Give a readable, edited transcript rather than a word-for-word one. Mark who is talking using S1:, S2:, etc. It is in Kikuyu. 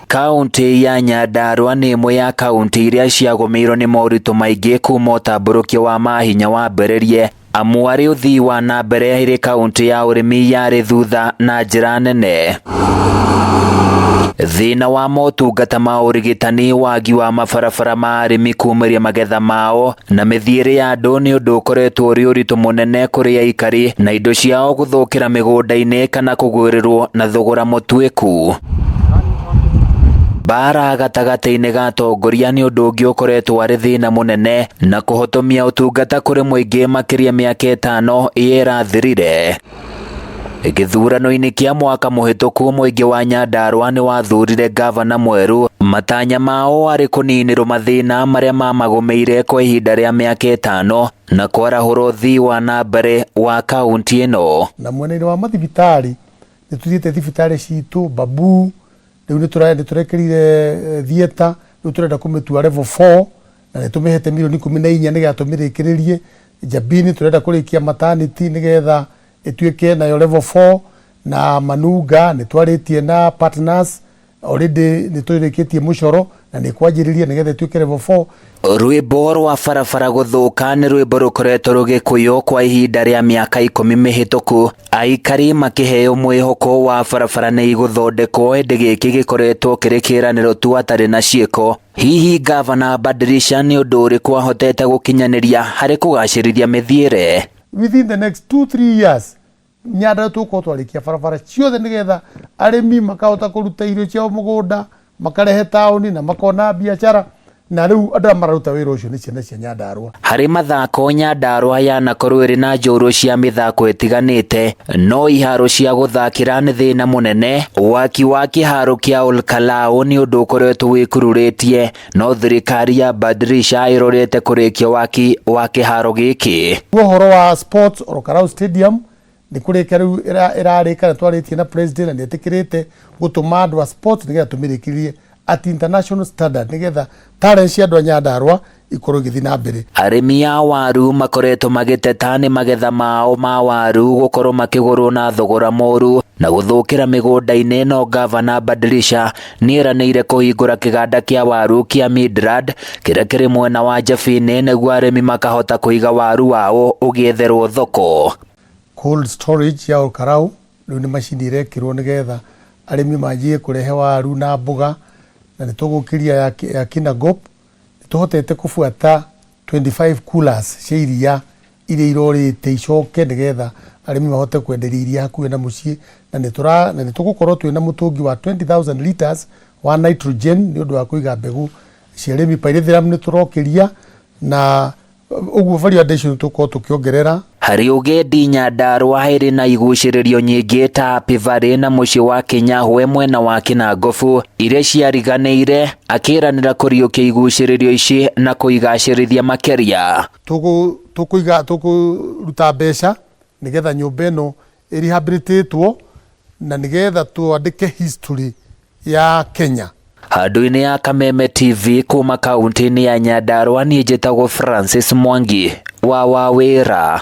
S1: Kaũntĩ ya Nyandarua nĩ ĩmwe ya kaũntĩ iria ciagũmĩirwo nĩ moritũ maingĩ kuma ũtambũrũkia wa mahinya wambĩrĩrie, amu arĩ ũthii wa na mbere ĩrĩ kaũntĩ ya ũrĩmi yarĩ thutha na njĩra nene. Thĩna wa motungata ma ũrigitani, wagi wa mabarabara ma arĩmi kumĩria magetha mao na mĩthiĩre ya andũ nĩ ũndũ ũkoretwo ũrĩ ũritũ mũnene kũrĩ aikari na indo ciao gũthũkĩra mĩgũnda-inĩ kana kũgũrĩrwo na thogora mũtuĩku. Mbara gatagatĩ-inĩ ga atongoria nĩ ũndũ ũngĩ ũkoretwo arĩ thĩna mũnene na kũhotomia ũtungata kũrĩ mũingĩ makĩria mĩaka ĩtano ĩrĩa ĩrathirire. Gĩthurano-inĩ kĩa mwaka mũhĩtũku mũingĩ wa Nyandarua nĩ wathurire ngavana mwerũ, matanya mao arĩ kũninĩrwo mathĩna marĩa mamagũmĩire kwa ihinda rĩa mĩaka ĩtano na kwarahũra ũthii wa na mbere wa kaunti ĩno.
S2: Na mwena-inĩ wa mathibitarĩ nĩ tũthiĩte thibitarĩ citũ Babu, rĩu nĩ tũrekĩrire theatre, rĩu tũrenda kũmĩtua level 4 na nĩ tũmĩhete mirioni 14 nĩgetha tũmĩrĩkĩrĩrie. Njabini tũrenda kũrĩkia maternity nĩgetha ĩtuĩke nayo level 4, na Manunga nĩ twarĩtie na partners already, nĩ tũrĩkĩtie mũcoro na nĩ kwanjĩrĩria nĩgetha ĩtuĩke level 4.
S1: Rwĩmbo rwa barabara gũthũka nĩ rwĩmbo rũkoretwo rũgĩkũywo kwa ihinda rĩa mĩaka 10 mĩhĩtũku, aikari makĩheo mwĩhoko wa barabara nĩ igũthondekwo, ĩndĩ gĩkĩ gĩkoretwo kĩrĩ kĩĩranĩro tu hatarĩ na ciĩko. Hihi ngavana Badilisha nĩ ũndũ ũrĩkũ ahotete gũkinyanĩria harĩ kũgacĩrithia mĩthiĩre?
S2: Within the next 2-3 years Nyandarua tũgũkorwo twarĩkia barabara ciothe nĩgetha arĩmi makahota kũruta irio ciao mũgũnda makarehe taũni na makona biacara, na rĩu andũ arĩa mararuta wĩra ũcio nĩ ciana cia Nyandarua.
S1: Harĩ mathako, Nyandarua yanakorwo ĩrĩ na njũrũ cia mĩthako ĩtiganĩte, no iharo cia gũthakĩra nĩ thĩna mũnene. Waki wa kĩharo kĩa Olkalau nĩ ũndũ ũkoretwo wĩkururĩtie, no thirikari ya Badilisha ĩrorete kũrĩkia waki wa kĩharo gĩkĩ.
S2: Ũhoro wa sports Olkalau Stadium nĩ kũrĩka rĩu ĩrarĩka, na twarĩtie na president na nĩ etĩkĩrĩte gũtũma andũ a sports nĩgetha tũmĩrĩkĩrie at international standard nĩgetha talent cia andũ a Nyandarua ikorwo igĩthiĩ na mbere.
S1: Arĩmi a waru makoretwo magĩteta nĩ magetha mao ma waru gũkorwo makĩgũrwo na thogora mũru na gũthũkĩra mĩgũnda-inĩ, no ngavana Badilisha nĩeranĩire kũhingũra kĩganda kĩa waru kĩa Midrand kĩrĩa kĩrĩ mwena wa Njabini nĩguo arĩmi makahota kũiga waru wao ũgĩetherwo thoko.
S2: Cold storage ya Olkalau rĩu nĩ macini ĩrekĩrwo nĩgetha arĩmi manjie kũrehe waru na mboga, na nĩ tũgũkĩria ya Kinangop. Nĩ tũhotete kũbuata 25 coolers cia iria iria irorĩte icoke nĩgetha arĩmi mahote kwenderia iria hakuhĩ na mũciĩ, na nĩ tũgũkorwo twĩna mũtũngi wa 20,000 liters wa nitrogen nĩ ũndũ wa kũiga mbegũ cia arĩmi. Pyrethrum nĩ tũrokĩria, na ũguo value addition tũkorwo tũkĩongerera.
S1: Harĩ ũgendi, Nyandarua ĩrĩ na igucĩrĩrio nyingĩ ta Happy Valley na mũciĩ wa Kinyahwe mwena wa Kinangofu iria ciariganĩire, akĩranĩra kũriũkia igucĩrĩrio ici na kũigacĩrithia makĩria.
S2: Tũkũiga tũkũruta mbeca nĩgetha nyũmba ĩno ĩrehabilitatwo na nĩgetha twandĩke history ya Kenya.
S1: Handũ-inĩ ya Kameme TV kuma kaunti-inĩ ya Nyandarua, niĩ njĩtagwo Francis Mwangi wa Wawĩra.